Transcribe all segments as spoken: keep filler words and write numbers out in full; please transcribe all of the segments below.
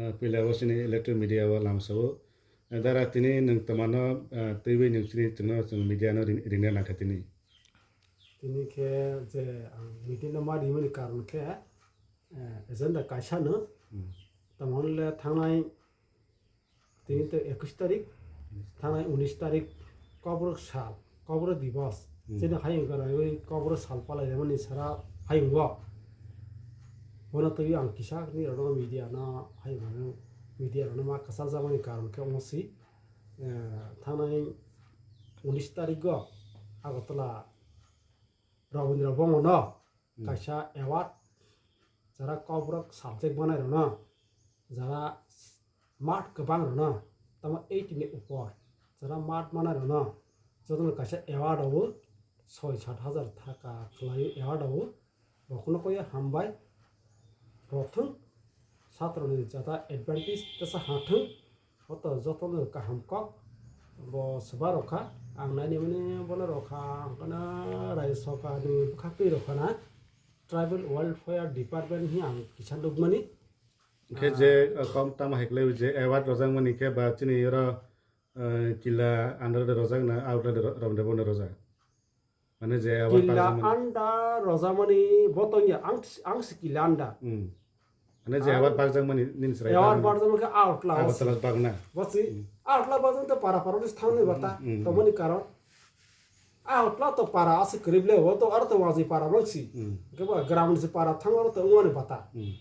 Ah, puila o chini electronic media o lamsao. Ah, dara tini nwng twmano, ah, twiwi nwng chini chwngno chwng media no ring-, ringna nangkha tini. Tini khe je ang meeting no ma rimani karon khe, eh, agenda kaisa no. Hmm. Tamoni le thangnai tini to ekush tarik, thangnai unis tarik Kokborok sal, Kokborok divas. Hmm. Chini hayung gana ui Kokborok sal palai mani sara hayung o. Bono twi ang kisa ni rok media no hayung gana media rok no ma kwchajak mani karon khe omo si, eh, thangnai unis tarik o Agartala Rabindra Bhavan o Hmm. kaisa award, jara Kokborok subject manai rok no, jara mark kwbang rok no, tamo eighty ni upor, jara mark manai rok no, jotono kaisa award rw soi sat hajar taka khwlai award rw, rokno koi hambai rok thung, satro ni jata advantage tesa ha thung. Hoto jotono kaham kok bo swba rokha, ang naini mani bono rokha, ang khana raisa kha ni bwkhak twi rokha na tribal welfare department hi ang kisa nukmani. Hwnkhe Ah. je, uh, kom tamo hai khlai je award rojak mani khe ba chini oro, uh, kila under de rojak na out de ro-, rom de bono rojak. Mane je award Kila pakjak mani. Anda rojak mani bo tongya ang, ang si kila anda. Hmm. Mane je Ang award pakjak mani nini chwrai Award tamo. Pakjak mani khe Agartala Agartala bakna. Basi Hmm. Agartala bakjak to para para nis thangni bata. Hmm. Tomoni karon. Agartala to para ase krib le o to ar to waji para bangsi. Hmm. Kebo gram si para thang aro to wani bata. Hmm.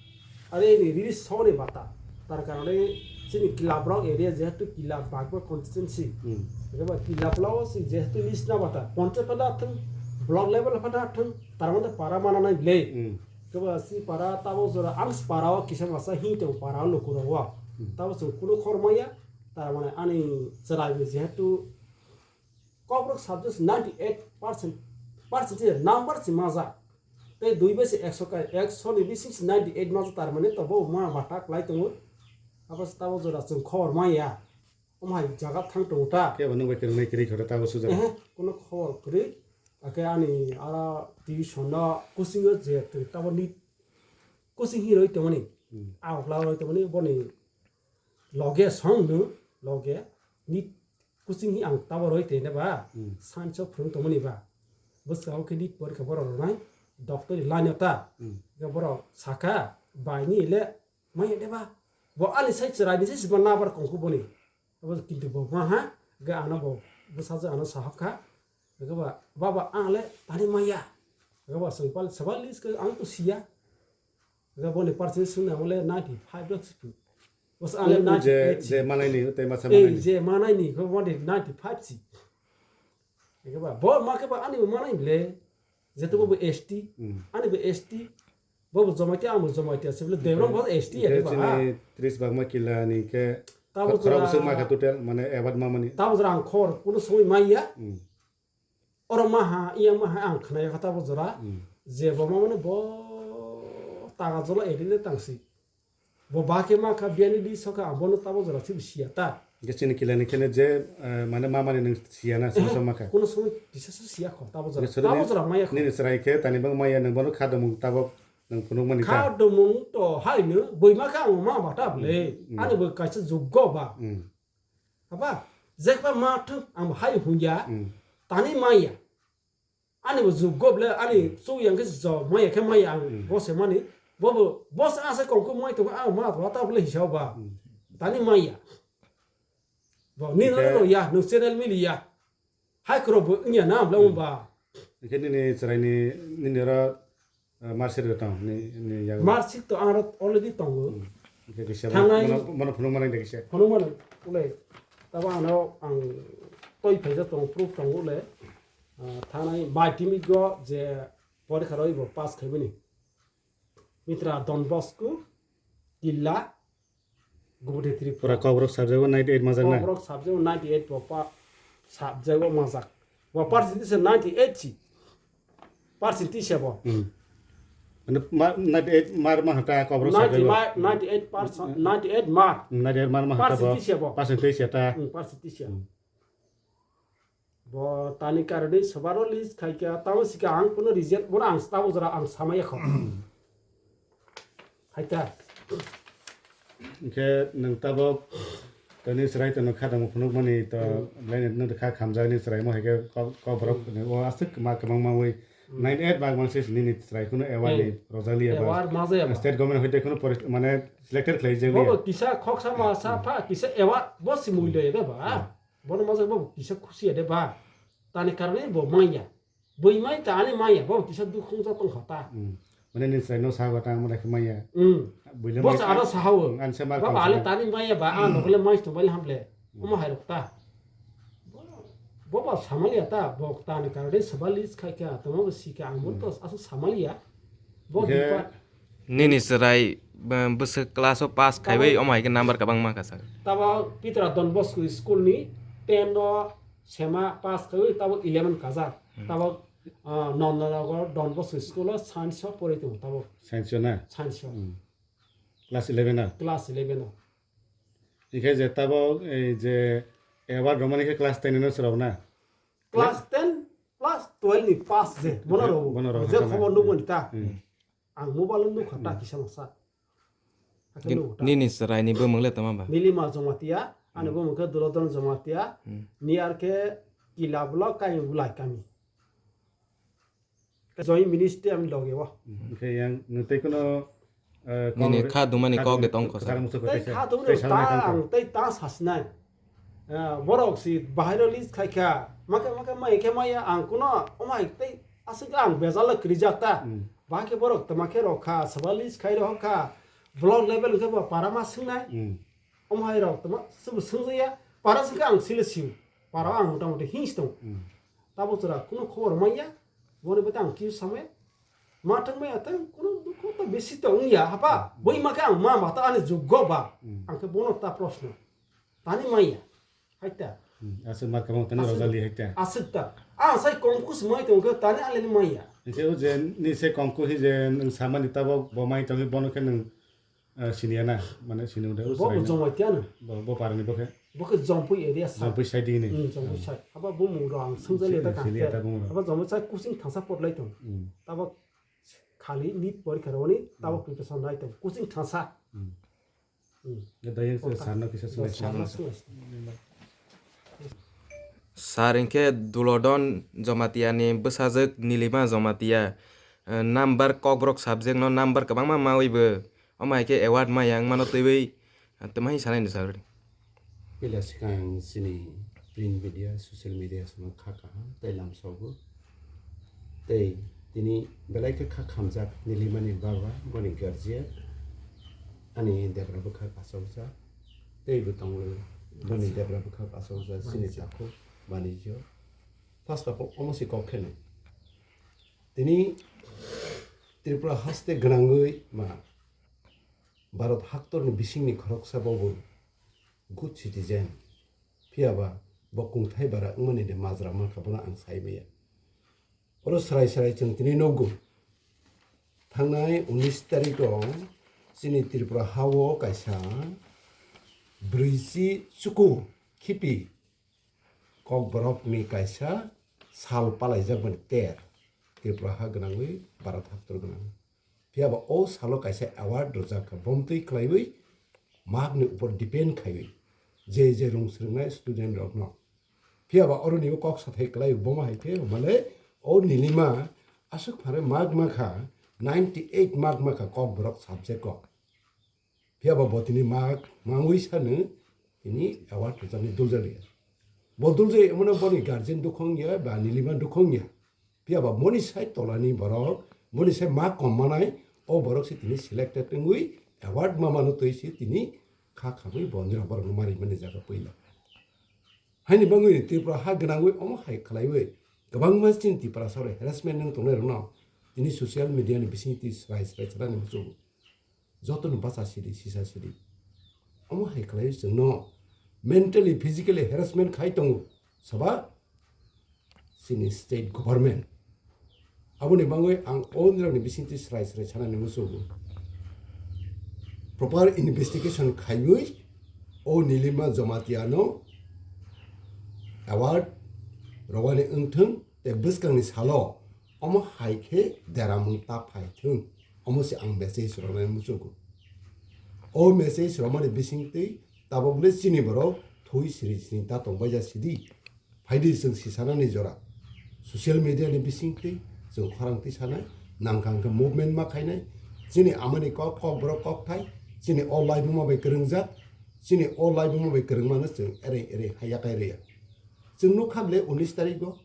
Are ni release soni bata. Tar karone chini kila block area jehetu kila bagma constituency. Hmm. Kebo kila block si jehetu list na bata. Ponchayat pada thang, block level pada thang, tar mane para mana nai le. Hmm. Kebo si para tabo jora ang si para o kisa masa hing tong para o lukuro o. Hmm. Tabo sung kuno khor maya, tar mane ani chwrai jehetu Kokborok subject ninety eight percent, percent number si majak. Tei dui bai se ekso kai, ekso ni bising si ninety eight majak, tar mane to bo ma bata klai tongo. Abo se tabo jora chwng khobor maya. Omo hai jaga thang tongo ta. Kebo nwng bai kwrwngnai kwrwi khe tabo sujak. Ehe, kuno khobor kwrwi. Ake ani ara tuition no coaching o je twi tabo ni coaching hi roi tongmani. Hmm. Agartala roi tongmani boni loge song no loge ni coaching hi ang tabo roi tene ba, Hmm. science o phwrwng tongmani ba. Bwskango khe nit porikha borok rwnai, doctor ni line o ta. Hmm. Hwnkhe borok sakha, bai ni le maya de ba. Bo ani sai chwrai ni sai sima nabar kongkhu boni. Abo kintu bo ma ha, hwnkhe ano bo bwsajwk ano sahok kha. Hwnkhe ba, baba ang le tani maya. Hwnkhe ba swng pal, swbal lis khe ang to siya. Hwnkhe boni percentage swngna hwnle ninety five rok siphu. Bas ale Ang je, ninety eight je si. Manaini, tei masa Ei, manaini. Je manaini, hwnkhe boni ninety five si. Hwnkhe ba, bo ma khe ba ani bo manai le. Jeto bo bo S T. Hmm. Ani bo S T. Bo bo Jamatia, ang bo Jamatia. Sibole Debram bo S T ya Hwnkhe ba. Chini tris bagma kila ni khe Tabo khorok jora bwswk ma kha total, mane award ma mani. Tabo jora ang khor, kuno soi maya. Hmm. Oro maha, iya maha ang khwnaya kha tabo jora. Hmm. Je bo ma mane bo taga jolo edile tangsi. Bo ba khe ma kha biyani di sokha ang bono tabo jora sibo siya ta. Hwnkhe chini kilani kheno je, eh, mane ma mani nwng siya na, somo somo ma kha. Kuno somo kisa se siya kho tabo jora. Nini chwrai Tabo ni, jora maya kho. Nini chwrai khe tani bang maya nwng bono kha domung tabok nwng phunuk mani ta. Kha domung to hai no boi ma kha ang ma ba ta ble. Hmm. Ani bo kaisa juggo ba. Hmm. Haba, jekba ma thung ang hai hunya, Hmm. tani maya. Ani bo juggo ble, ani Hmm. chu yang khe jo maya khe maya ang Hmm. bo se mani. Bo bo, bo se asa kong khe mai tongo, ang ma ba ta ble hisab ba. Hmm. Tani maya. Bo ni no Hwnkhe no ya, no channel mili ya. Hai kro bo nya na bla Hmm. ba. Hwnkhe nini chwrai ni, nini ro Ah, marksheet rw tong ni, ni yago. Marksheet to aro already tongo. Hmm. Hwnkhe kisa Thangnai mano, mano phunuk manai de kisa. Phunuk mano, ule, tabo ano ang toi phaijak tongo, proof tongo ule. Ah, thangnai madhyamik o je porikha rw bo pass khaimani. Mitra Don Bosco, Killa, Gumute Tripura. Pura Kokborok subject o ninety eight majak na? Kokborok subject o ninety eight bo pa-, subject o majak. Bo percentage se ninety eight si. Percentage se bo. Hmm. Mane ma-, ninety eight mar ma hata Kokborok ninety subject o. Ma-, ninety eight percent, ninety eight mar. Ninety eight mar ma hata bo. Percentage se bo. Percentage se ta. Hmm, percentage se. Hmm. Bo tani karwi swbaro list khaikha, tamo sikha ang kuno result bono ang tabo jora ang samaya kho. Haita. Hwnkhe nwng tabok tini chwrai tono kha tongmo phunukmani to laini nwng kha khamjakni chwraimo hai khe kok, kok borok ni o aswk ma kwbangma wi nine eight mark man se nini chwrai kheno award ni rojak liya ba. Award ma jaya ba. State government hoite kheno pori-, mane selected khlai jak liya. Bobo kisa khoksa ma sa pha kisa award bo si mui loya ba. Bono ma jaya bobo kisa khusi ya de ba. Tani karone bo manya. Bui mai ta ani maya, bo kisa dukhung ja tong kha ta. Hmm. Mane ni sai no sa gota mo dai maya. Hmm. Buile bo mai sa ta, aro sa hawo. An se mar ba kam ba ale sa. Tani maya ba, ano bole mai to bole hamle. Hmm. Omo hai rok ta. Bo ba samaliya ta, bo ta ni karde sabalis khai kha, tamo bo si kha, ang bo to asu samaliya. Bo je dipa. Nini chwrai, ba, bwswk class o pass khaiwi omo hai khe number kwbangma kha sir. Tabo Pitra Don Bosco school ni ten o sema pass khaiwi tabo eleven kajak. Hmm. Tabo, ah, Nondanagar Don Bosco school o science o pori tongo tabo. Science o na? Science o. Hmm. Class eleven o? Class eleven o. Ikhe je tabo ei je award romani khe class ten no srok na? Class ten, class twelve ni pass je. Bono rw. Bono rw. Je khobor nukmani ta. Hmm. Ang mobile o nukha ta kisa masa. Hakhe nukha ta. Nini chwraini bumung le tama ba? Nilima Jamatia, ani bumung khe Dulodon Jamatia, ni ar khe Kila block Kaimulai kami. Joint ministry ani loge o. Hwnkhe yang nwng tei kheno, eh, nini kha dumani kok de tong kho sa. Tei kha dumani ta ang tei ta sasnai. Eh, borok si bahai release khai kha. Makhe, makhe, mai khe maya ang kuno, omai tei aswk ang bejal krijak ta. Hmm. Ba khe borok tama khe rok kha, saba list khai rok kha. Block level khe bo para ma swngnai. Hmm. Omai rok tama subu swngjaya. Para sing khe ang sile siu. Para ang mota moti hings tong. Hmm. Tabo chwra kuno khobor manya. Boni bata ang kiu samaya. Ma thang maya thang kuno dukho ta besi ta wngya hapa. Hmm. Boi ma khe ang ma ma ta ani juggo ba. Hmm. Ang khe bono ta proshno. Tani maya. Haita. Hmm, aswk ma kwbang tani rojali haita. Aswk ta. Ang sai kongkus mai tong khe tani aleni maya. Hwnkhe o je ni se kongku hi je nwng samani tabok bo mai tongwi bono khe nwng, eh, siniya na, mane sini ude bo bo usai na. Jomai tiya no. Bo, bo parani bo khe. Bo khe Jompui area sa. Jompui side ni. Hmm, Jompui side. Aba bo mung rang sung jali ta kang. Siniya ta bo mung rang. Aba Jompui side kuching thangsa pot lai tong. Hmm. Tabok khali nit porikha roni tabok preparation lai tong. Kuching thangsa. Hmm. Hmm. Dayang se sarno kisa sunai. Sarno sunai. Sar hwnkhe Dulodon Jamatia ni bwsajwk Nilima Jamatia, eh, number Kokborok subject no number kwbangma mawi bo omo hai khe award maya wngmano twiwi, eh, twmai sanai ni sar. Pila swkang chini print media, social media songno kha kaham tei lamsogo. Tei tini belai khe kha khamjak Nilimani baba, boni guardian, ani debra bwkhak achukjak. Tei bo tongo boni debra bwkhak achukjak chini takhuk Banijyo. First of all, omo se kok kheno. Tini Tripura haste gwnangwi ma Bharat haktorni bisingni khoroksa bobo good citizen. Phiya ba bo kungthai bara wngmani de majra mankha bono ang sai maya. Oro srai srai chwng tini nukgo. Thangnai unis tarikh o chini Tripura ha o kaisa brwichi chuku khipi Kokborokni kaisa sal palaijak mani ter Tripura ha gwnangwi Bharat haktor gwnang. Phiya ba o salo kaisa award rwjak kha, bomtwi khlaiwi mark ni upor depend khaiwi je je rung swrwngnai student rokno. Phiya ba oroni o kok sathai kwlai bomo hai khe, hwnmale o Nilima aswk phare mark ma kha, ninety eight mark ma kha Kokborok subject o. Phiya ba bo tini mark mangwi sano tini award rwjaknai duljak ya. Bo duljak ya, emano boni guardian dukha wngya ba Nilima dukha wngya. Phiya ba boni side tolani borok, boni side ma kom manai, o borok se tini selected wngwi award ma mano twi se tini kha khamwi bo nini borokno mari mani jaga puila. Haini bangwi Tripura ha gwnangwi omo hai khlaiwi kwbangma chini Tiprasa rok harassment wng tongnai rokno tini social media ni bisingtwi srai srai sanani muchungo. Jotono bacha sidi, sisa sidi. Omo hai khlaiwi chwngno mentally, physically harassment khai tongo. Saba chini state government. Aboni bangwi ang o nirokni bisingtwi srai srai sanani muchungo. Proper investigation khaiwi o Nilima Jamatia no award rwani wngthwng tei bwskangni salo omo hai khe deramung ta phai thwng, omo se ang message rwnai muchungo. O message romani bisingtwi tabokle chini borok thui siri sini ta tongbaija sidi. Phaidi chwng sisanani jora. Social media ni bisingtwi chwng khorang tisanai, nangkha hwnkhe movement ma khainai. Chini amani kok, kok borok kok thai, chini o laibuma bai kwrwngjak, chini o laibuma bai kwrwngmano chwng ere ere haiya kai rwya. Chwng nukha bwle unis tarikgo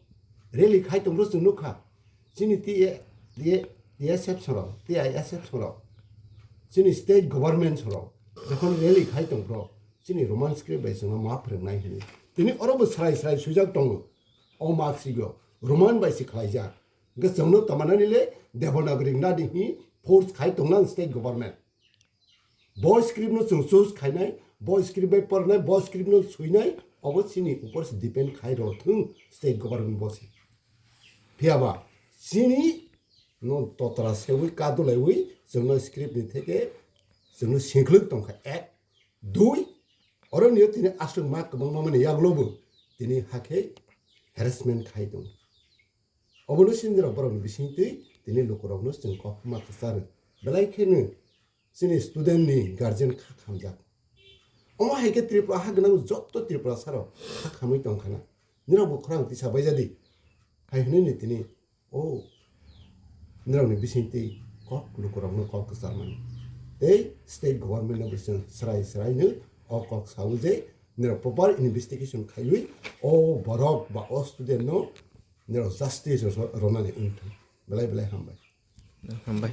rally khai tongphuru chwng nukha. Chini T A, T A, T S F sorok, T I S F sorok, chini state government sorok, jokhon rally khai tongphuru, chini Roman script bai chwngno ma phwrwngnai hwnwi. Tini oro bo srai srai swijak tongo. O mark sigo Roman bai se khlaijak. Hwnkhe chwngno tongmanani le Devanagari nadi hi force khai tongnang state government. Bo script no chwng choose khainai, bo script bai pornai, bo script no suinai, obo chini upor se depend khai rw thung state government bo se. Phiyaba chini no totra sewi kadulaiwi chwngno script ni theke chwngno sengklwk tongkha ek, dui, oro niyo tini aswk ma kwbangma mani yagulo bo tini hakhe harassment khai tongo. Obono sindira borokni bisingtwi tini lukurokno chwng kok ma kwcharo. Belai kheno chini student ni guardian kha khamjak. Omo hai khe Tripura ha gwnang joto Tripura saro kha khamwi tongkhana. Nirok bo khorang tisa baijadi. Hai hwnwi ni tini o nirokni bisingtwi kok lukurokno kok kwcharmani. Tei state government no bo chwng srai srai no o kok sawi je nirok proper investigation khaiwi o borok ba o student no nirok justice ro-, ronani wngthung. Belai belai hambai. Hambai.